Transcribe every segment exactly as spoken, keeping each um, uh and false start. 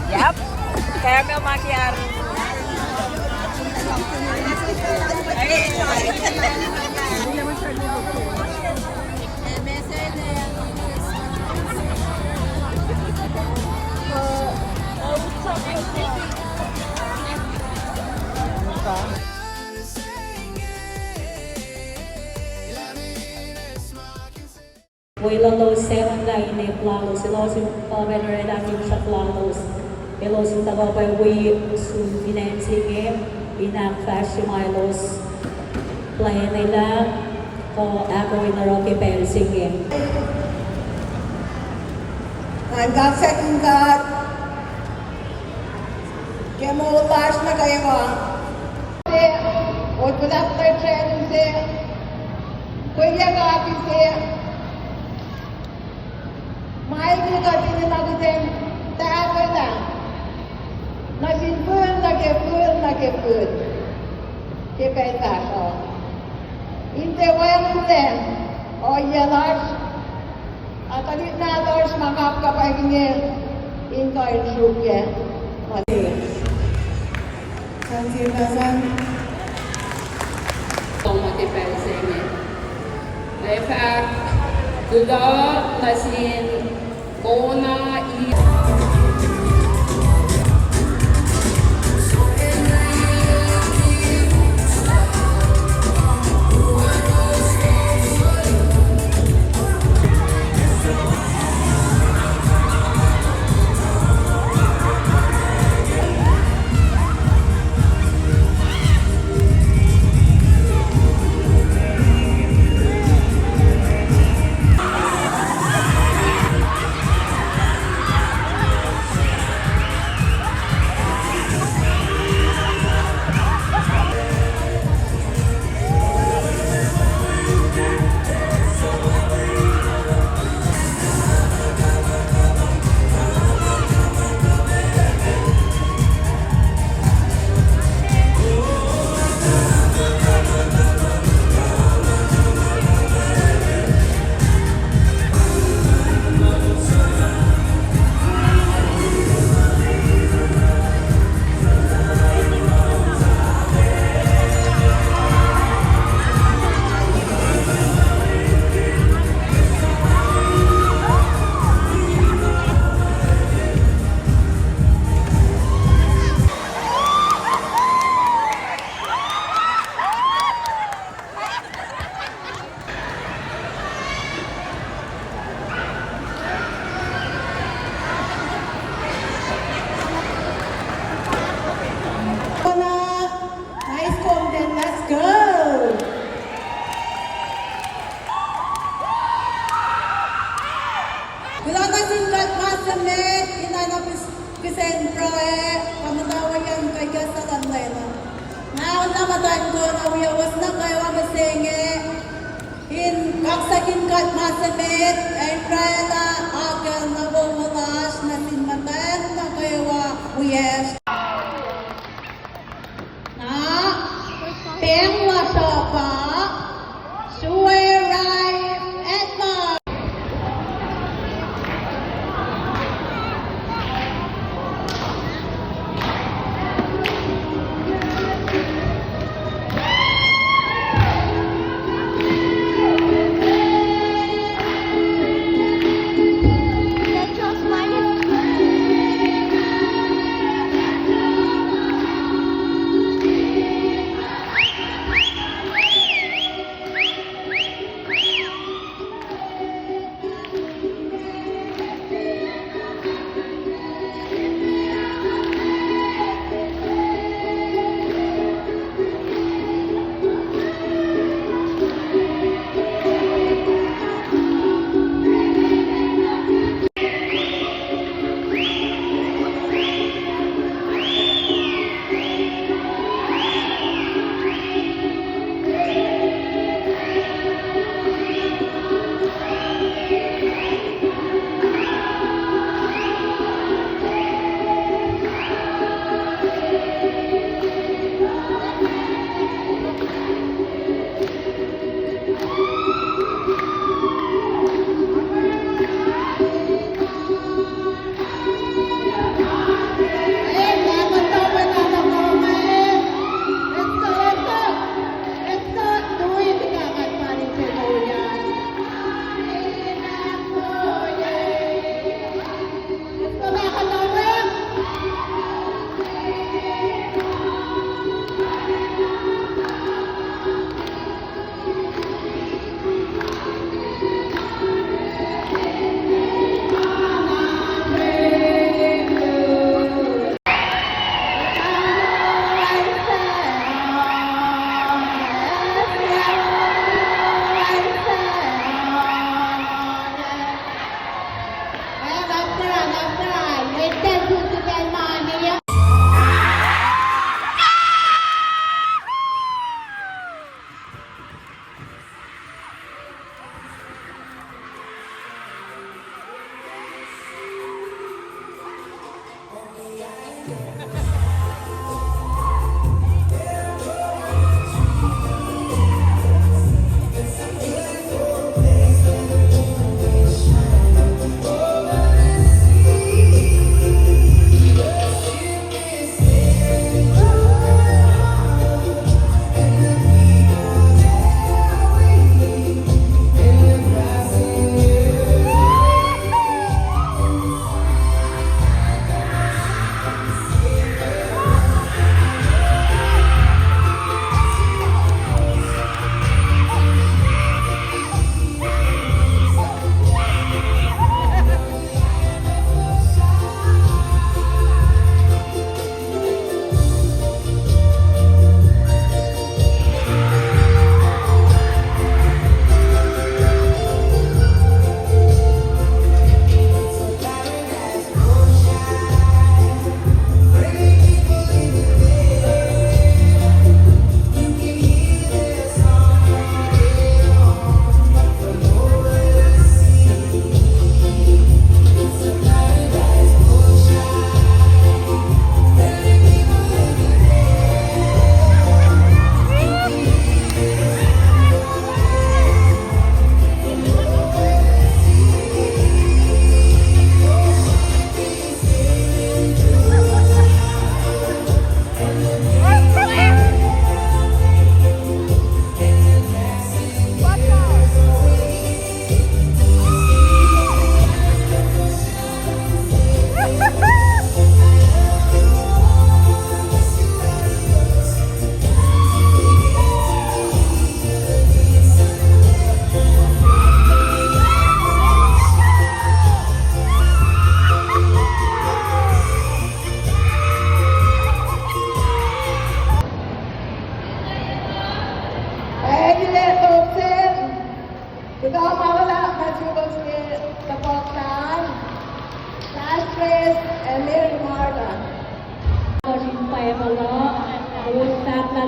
Yep. Caramel macchiato. Weluhlos, sefanlah inek lalos, elos in governor ac finsrak lalos, elos in tuhkuh pac wi sun finance inge, in ahkfahsrye ma elos plwacnelah kuh ahkoo in oruh ke pacl se inge. Ngan kaksakihn God ke moul lasr nuh kwewa. Otkulac training se, kweye kaki se, ma ekuh kuht in nuh kuht in tahfwelah nuh sin fihl, nuh ke fihl, nuh ke fihl ke pacl fahsruh, in tiac wacngihnlac ohiyac lasr, a tuhlihk nahtuhsr ma kapkapwack inge in kuh in sruokyac. Thank you, President. Toma ke pacl se inge, ac fahk kuloh nuh sin Governor E. Nice content, let's go! Kuloh nuh sin God ma se met, in oacna kihsen pruhe, pa muhtwacwacack kuh kahs luhn Leum. Nga oruh muhtuhn kowos in wiyowos nuh kwewa mihsenge, in kaksakihn God ma se met, ac in oraclah akucl na wowo lasr nuh sin muhtwacn nuh kwewa wiyacsr. Na, pacl lasr uh pa, Suwerain Edmund.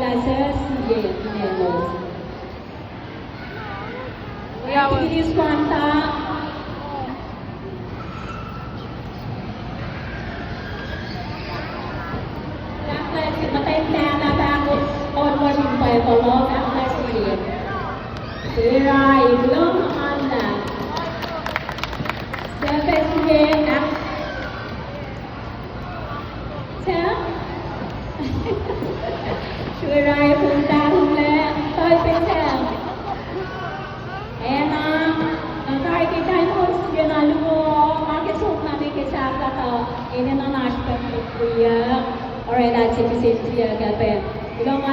lah suc sie inelos. Activities kwanta. Fahk lah muhtwacn pahpah pahngon onwac in pwacye kulo, fahk lah sie. Sera ikulo ma lah. Suc pac sie, fahk. Suc? Sera ikulo, fahk lah, tuh pac suc. Ena, na kai ke taimos ke na luo, ma ke som na ne ke sahflah uh, enenuh in oasr pac wiyuck, oraclah se kihsen siyuck ah pac. Kuloh ma